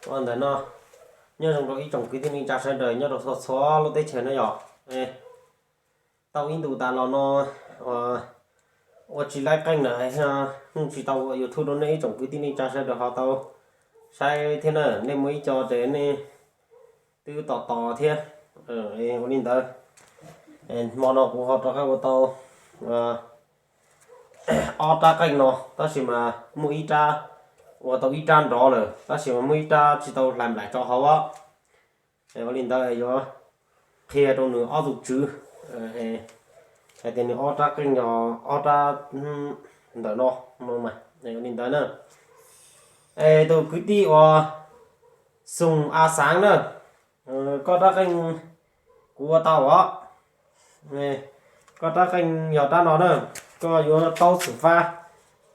Ua ntawm no, nyob zoo rau ib tsoom kwv tij neej tsa sawv daws nyob rau txhua txhua lub teb chaws na yom. Tau ib ntus tas los no, ua tsis laib qeej lawm, yeej tsis tau ua YouTube rau nej ib tsoom kwv tij neej tsa sawv daws ho tau saib thiab na. Nej muaj ib co ces nej twb tos tos thiab. Ua li ntawd, hmo no kuv ho rov qab ua tau ob rab qeej no, tab sis mas muaj ib rab ua tau ib rab nrov lawm, tab sis mas muaj ib rab tsis tau hlais nplaim tso hauv. Ua li ntawd yuav qhia rau nws ob tug tswv hais tias nws ob rab qeej no, ob rab ntawm no, ua li ntawd na. Es tus kwv tij uas Xoom A Xaav na, koj rab qeej kuv ua tau os. Koj rab qeej yog rab no na, koj yuav taub xwm fab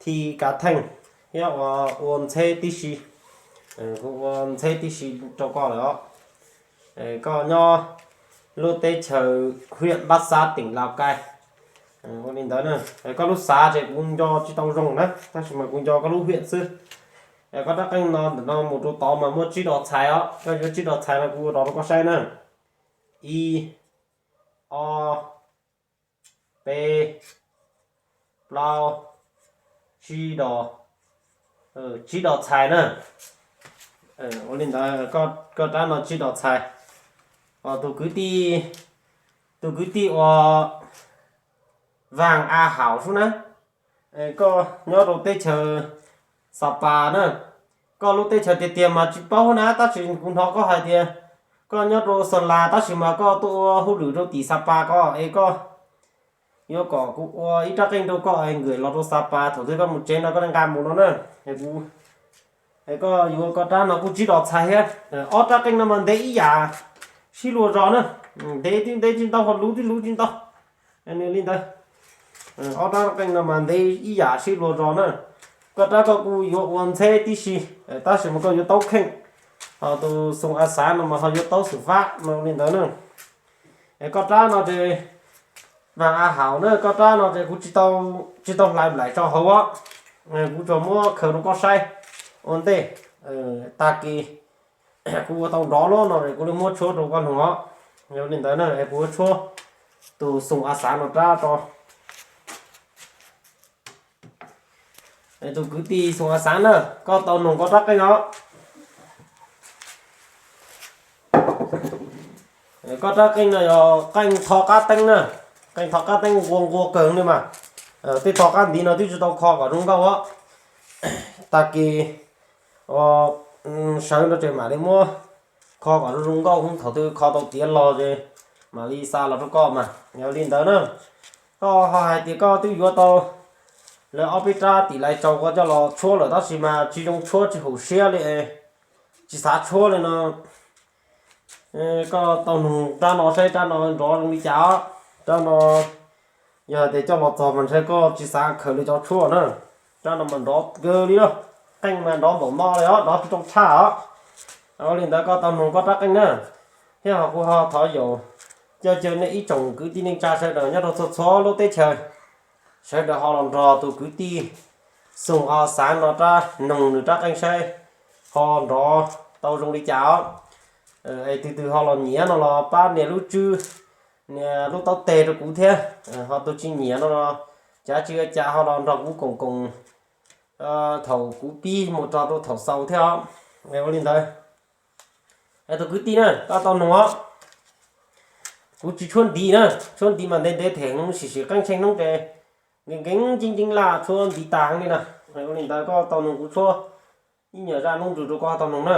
thi kav theej thiab ua ntxheb tib si, ua ntxheb tib si rau koj lawm os. Koj nyob lub teb chaws huyện Bát Sát tỉnh Lào Cai. Ua li ntawd na, koj lub xav ces kuv nco tsis tau zoo na, tab sis mas kuv nco koj lub huyện xwb. Koj rab qeej no ntawm no mus rau tod mas muaj tsib dos txhais os, koj yuav tsib dos txhais no kuv ua rau koj saib na. Ib, ob, peb, plaub, tsib dos, tsib dos txhais na. Ua li ntawd, koj rab no tsib dos txhais. Tus kwv tij, tus kwv tij uas Vaas A Haum sub na, koj nyob rau teb chaws Xa Pas na. Koj lub teb chaws tiag tiag mas tsis paub na, tab sis kuv hnov koj hais tias koj nyob rau Xa Las tab sis mas koj tuaj ua hauj lwm rau tim Xa Pas ko es koj yuav kom kuv ua ib rab qeej rau koj es nkawm los rau Xa Pas, thaum twg koj mus tsev no koj nqa mus no na. Es koj yuav koj rab no kuj tsib dos txhais thiab. Ob rab qeej no mas ntev ib yam sib luag zos na, ntev tib ntev tsis ntau, ho luv tib luv tsis ntau. Li ntawd, ob rab qeej no mas ntev ib yam sib luag zos na. Koj rab koj kuj yuav ua ntxheb tib si, tab sis mas koj yuav taub kheej, ho tus Xoom A Xaav no mas ho yuav taub xwm fab no li ntawd na. Koj rab no ces Vaas A Haum na, koj rab no ces kuv tsis tau hlais nplaim tso hauv, kuv tsuas muab khaws rau koj saib ua ntej, tag kis kuv ua tau nrov luaj no es kuv li muab tshuab rau koj noog os. Yog li ntawd na es kuv yuav tshuab tus Xoom A Xaav no rab tso. Tus kwv tij Xoom A Xaav na, koj tau noog koj rab qeej os. Koj rab qeej no yog qeej tho qab teeb na, qeej tho qab teeb nqua nqua kawg li mas. Tej tho qab ntiv no twb tsis tau kho kom zoo nkauj os. Tag kis sawv no ces mam li muab kho kom zoo zoo nkauj, thaum twg kho tau tiav los ces mam li xa los rau koj mas. Yog li ntawd na, koj ho hais tias koj twb yuav tau lawv ob peb rab tim lais tsaus koj coj los tshuab lawm tab sis mas tsis zoo tshuab, tsis haum siab li, tsis xav tshuab li no. Koj tau noog rab no saib rab no nrov zoo li cas os. Rab no yog hais tias coj los txog mas ntshe koj tsis xav khaws li cov tshuab na. Rab no mas nrov kawg li na, qeej mas nrov npaum no li os, nrov tsis tau tshaj os. Ua li ntawd koj tau noog koj rab qeej na. Thiab ho kuv ho thov yaum coj caw nej ib tsoom kwv tij neej tsa sawv daws nyob rau txhua txhua lub teb chaws, sawv daws ho los nrog tus kwv tij Xoom A Xaav no rab, noog nws rab qeej saib ho nrov tau zoo li cas os. Es tus twg ho los nyiam no los pab nias lub tswb, nias lub taub teg rau kuv thiab. Ho tus tsis nyiam no los cav tsis ua cas ho los nrog kuv koom koom thaum kuv pib mus rau thaum xaus thiab os. Ua li ntawd, tus kwv tij na, koj tau noog os. Kuv tsis tshuab ntiv na, tshuab ntiv mas ntev ntev them, sim sim qeej tsheej hnub ces nkees nkees ceeb ceeb laj tshuab ntiv tas heev li na. Ua li ntawd koj tau noog kuv tshuab ib nyuag zaj noob nrws rau koj tau noog na.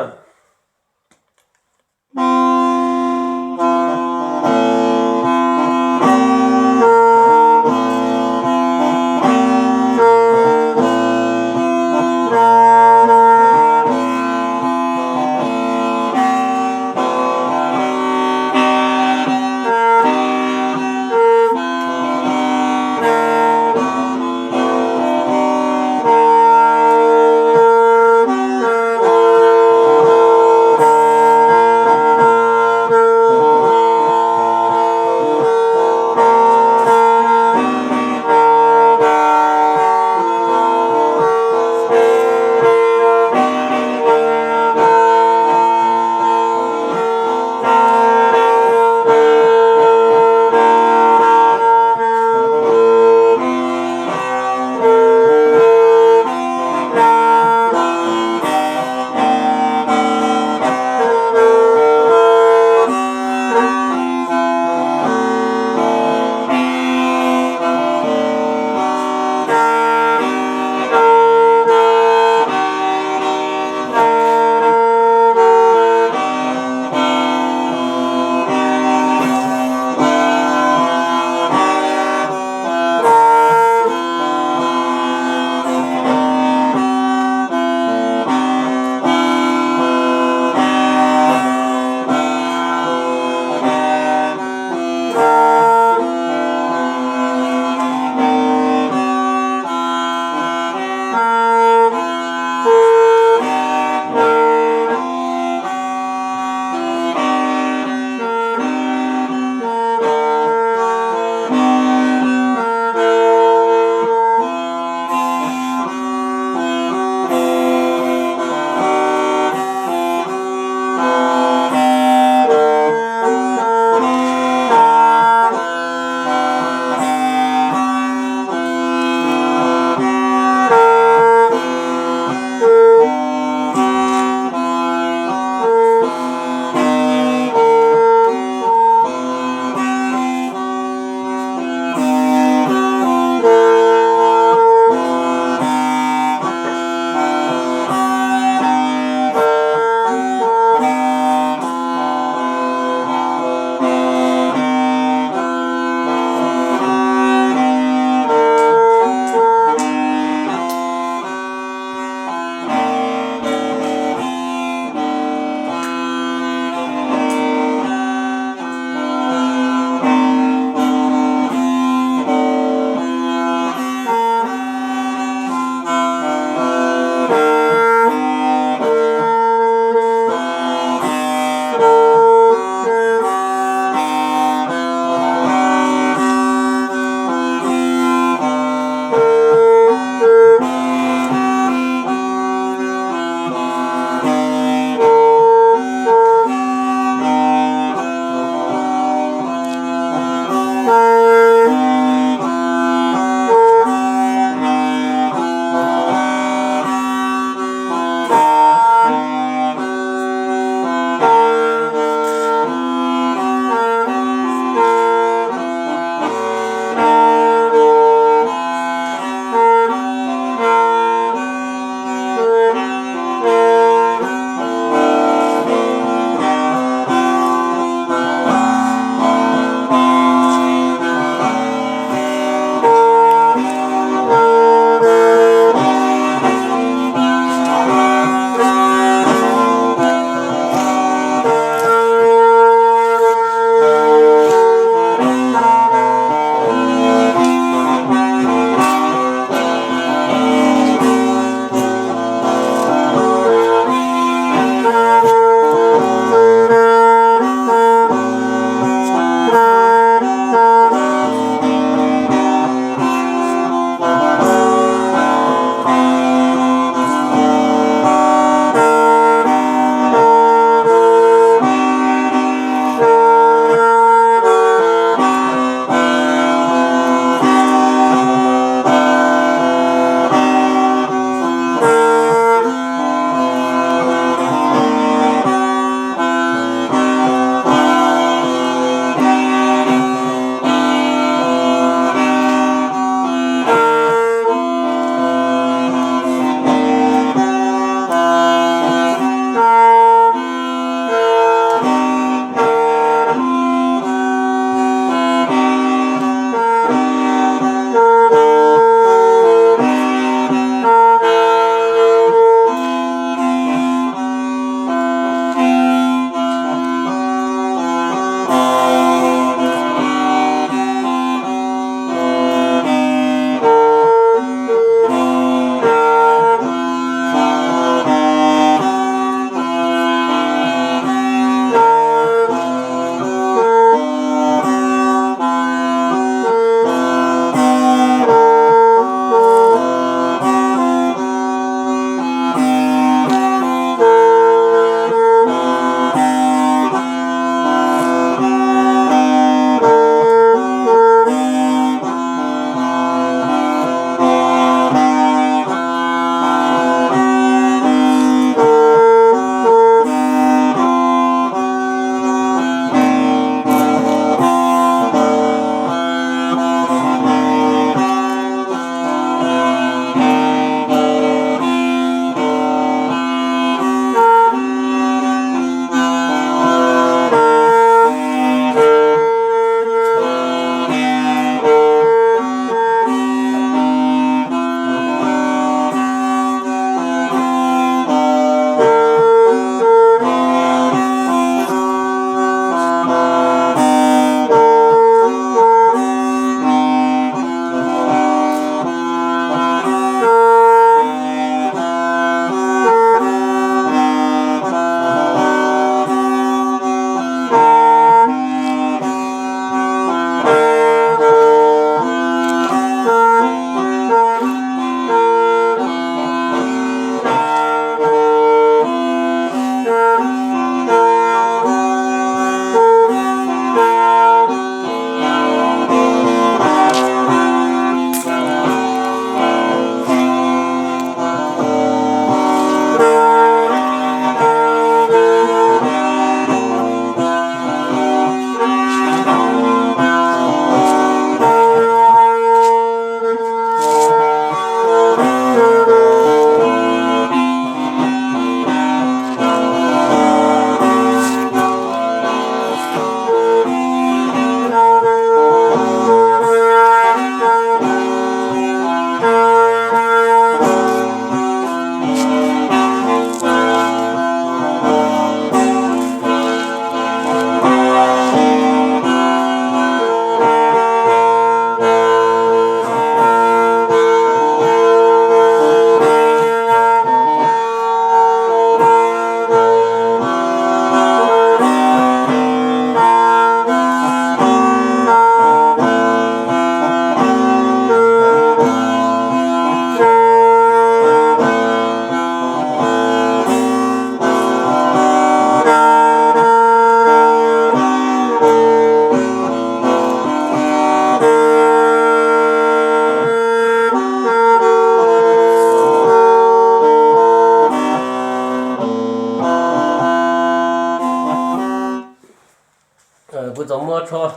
Tshuab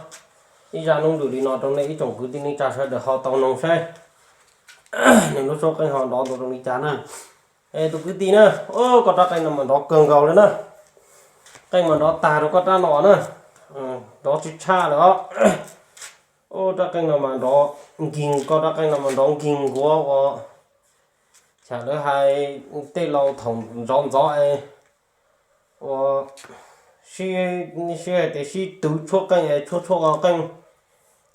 ib zaj noob lwm li no rau nej ib tsoom kwv tij neej tsa sawv daws ho tau noog saib nws lub suab qeej ho nrov ntau zoo li cas na. Es tus kwv tij na, koj rab qeej no mas nrov kawg nkaus li na. Qeej mas nrov tag rau koj rab no na, nrov tsis tshaj lawm os. Rab qeej no mas nrov nkeeg, koj rab qeej no mas nrov nkeeg nkuav ua, xyov lawv hais tej laus thaum ntxov ntxov es ua, sib, sib hais tias sib twv tshuab qeej es tshuab tshuab qeej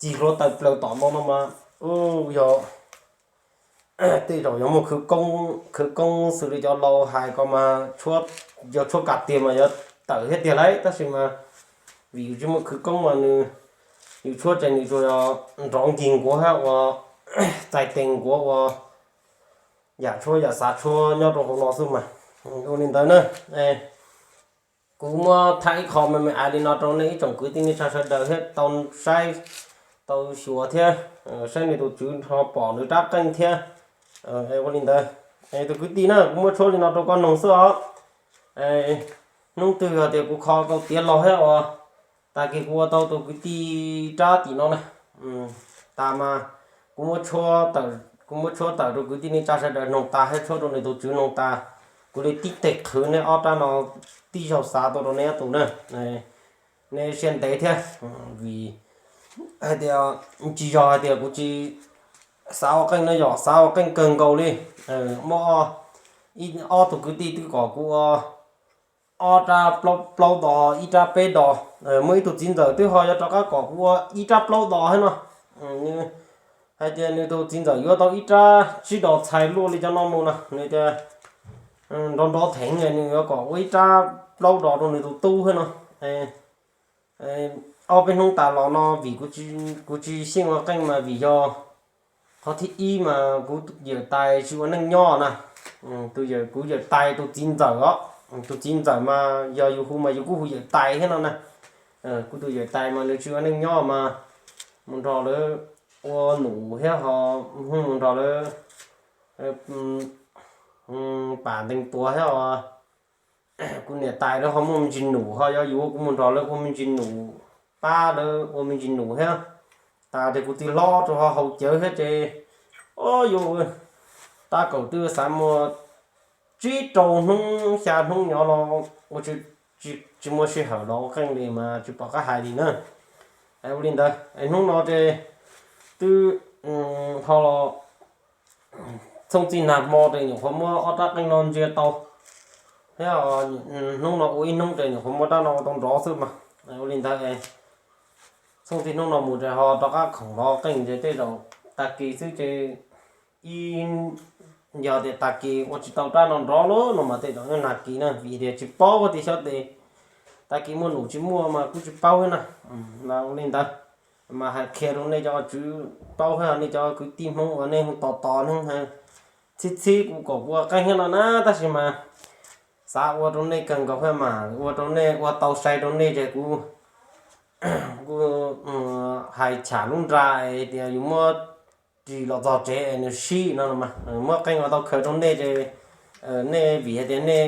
txig hlua tawm plaws tom no no mas, yog tej zaum yog muaj khawv koob, khawv koob xws li cov laus hais ko mas yog tshuab kam tiag mas yuav tawm thiab tiag lauj, tab sis mas vim yus tsis muaj khawv koob mas nws, yus tshuab ces nws tsuas yog nrov nkeeg nkuav thiab ua txais tes nkuav ua yam tshuab yam xav tshuab nyob rau hauv no xwb mas. Ua li ntawd na, kuv muab thaij ib qho me me ais li no rau nej ib tsoom kwv tij neej tsa sawv daws thiab tau saib, tau xyuas thiab, saib nws tus tswv ho pom nws rab qeej thiab. Ua li ntawd, tus kwv tij na, kuv muab tshuab li no rau koj noog xwb os. Hnub twg yog tias kuv kho tau tiav los thiab uas tag kis kuv ua tau tus kwv tij rab tim no na, tas mas kuv muab tshuab tawm, kuv muab tshuab tawm rau kwv tij neej tsa sawv daws noog tas thiab tshuab rau nws tus tswv noog tas, kuv li tib teg qhwv nej ob rab no tib zaug xav tau rau nej ob tug na. Nej siab ntev thiab, vim hais tias tsis yog hais tias kuv tsis xav ua qeej no, yog xav ua qeej kawg nkaus li. Muaj ob tug kwv tij twb kom kuv ua ob rab plaub dos, ib rab peb dos. Muaj ib tug txiv ntxawm twb ho yuav rov qab kom kuv ua ib rab plaub dos thiab no. Hais tias nws tus txiv ntxawm yuav tau ib rab tsib dos txhais luaj li cov no mus no, nws tias nrov nrov theev nws yuav kom ua ib rab plaub dos rau nws tus tub thiab no. Ob peb hnub tas los no vim kuv tsis xyeej ua qeej mas vim yog qhov thib ib mas kuv yawm tais tsis ua neej nyob na. Tus yawm, kuv yawm tais tus txiv ntxawm os, tus txiv ntxawm mas yog yus hu mas yus kuj hu yawm tais thiab no na. Kuv tus yawm tais mas nws tsis ua neej nyob mas mus nrog lawv ua num thiab ho mus nrog lawv pam ntees tuav thiab os. Kuv niam tais lawv ho muaj me ntsis num ho yog yuav kuv mus nrog lawv ua me ntsis num, pab lawv ua me ntsis num thiab. Tas tias kuv txiv hlob rau ho haus cawv thiab ces, o yus tab kaum twb xav muaj tsib rau hnub xya hnub nyob los ua tsis muaj sij hawm los ua qeej li mas tsis pom qab hais li na. Ua li ntawd hnub no ces twb ho los txhooj txij nag hmo ces nyuam qhuav muab ob rab qeej no ntsia tau thiab. Hnub no ua ib hnub ces nyuam qhuav muab rab no ua tau nrov xwb mas. Ua li ntawd txhooj txij hnub no mus ces ho rov qab khoom los qeej ces tej zaum tag kis xwb ces ib, yog tias tag kis ua tsis tau rab no nrov lawm no mas tej zaum nyob nag kis na, vim tias tsis paub tias xyov tes tag kis muaj num tsis muaj mas kuj tsis paub thiab na. Mas ua li ntawd mas hais qhia rau nej cov tswv paub thiab nej cov kwv tij Hmoob uas nej hu tos tos neeg txhib txhib kuv kom kuv ua qeej thiab no na, tab sis mas xav ua rau nej kawg nkaus thiab mas ua rau nej ua tau sai rau nej ces kuv, kuv hais tsham lub nra es tias yus muab ris los txog tsev es nws sib no, muab qeej ua tau khaws rau nej ces nej vim hais tias nej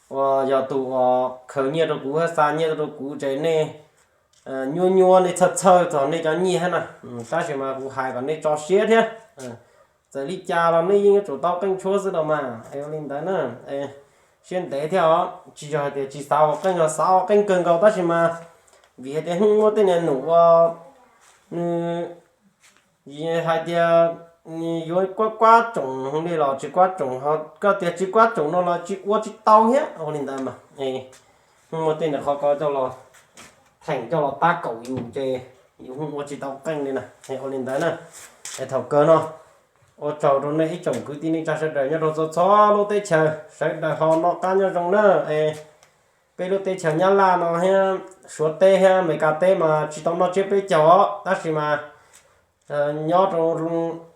uas yog tus uas khaws nyiaj rau kuv thiab xa nyiaj rau kuv ces nej nyuab nyuab nej txhawj txhawj txog nej cov nyiaj thiab na. Tab sis mas kuv hais kom nej tso siab thiab, txawm li cas los nej yeej yuav tsum tau qeej tshuab xwb los mas. Ua li ntawd na, siab ntev thiab os, tsis yog hais tias tsis xav ua qeej, yog xav ua qeej kawg nkaus tab sis mas vim hais tias hnub muaj tej niag num ua nws hais tias yuav kuab kuab tsoom li los tsis kuab tsoom, ho koj tias tsis kuab tsoom no los tsis ua tsis tau thiab. Ua li ntawd mas hnub muaj tej niag qhov ko coj los theem coj los tab kaum yus ces yus hnub ua tsis tau qeej li na. Ua li ntawd na, es thaum kawg no ua tsaug rau nej ib tsoom kwv tij neej tsa sawv daws nyob rau txhua txhua lub teb chaws, sawv daws ho noj qab nyob zoo na. Es peb lub teb chaws Nyab Laj no thiab Suav teb thiab Amelikas teb mas tsis tau noj tsiab peb caug os, tab sis mas nyob rau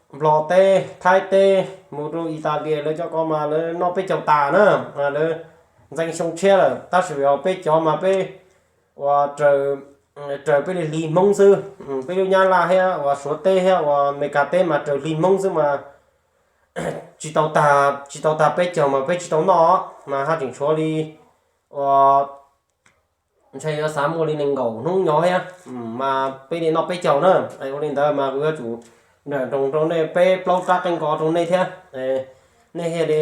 Nplog teb, Thaib teb, mus rau Italia lawv cov ko mas lawv noj peb caug tas na. Lawv ntxeev xyoo tshiab lawm, tab sis yog peb cov mas peb uas raws peb li hli Hmoob xwb. Peb lub Nyab Laj thiab uas Suav teb thiab uas Amelikas teb mas raws hli Hmoob xwb mas tsis tau tag, tsis tau tag peb caug mas peb tsis tau noj, mas haj tseem tshuav li uas ntshe yuav xav muaj li nees nkaum hnub nyob thiab, mas peb li noj peb caug na. Ua li ntawd mas kuv yuav tsum nrawm nroos rau nej peb plaub rab qeej nkaus rau nej thiab, nej thiaj li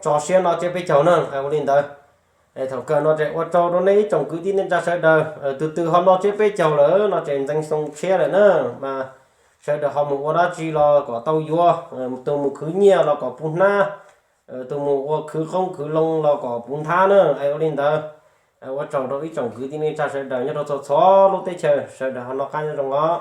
tso siab noj tsiab peb caug na. Ua li ntawd, thaum kawg no ces ua tsaug rau nej ib tsoom kwv tij neej tsa sawv daws, tus twg ho noj tsiab peb caug lawm no ces ntxeev xoo tshiab lawm na, mas sawv daws ho mus ua dab tsi los kom tau yuav, tus mus khwv nyiaj los kom puv hnab, tus mus ua khwv qoob khwv loo los kom puv nthab na. Ua li ntawd, ua tsaug rau ib tsoom kwv tij neej tsa sawv daws nyob rau txhua txhua lub teb chaws, sawv daws ho noj qab nyob zoo os.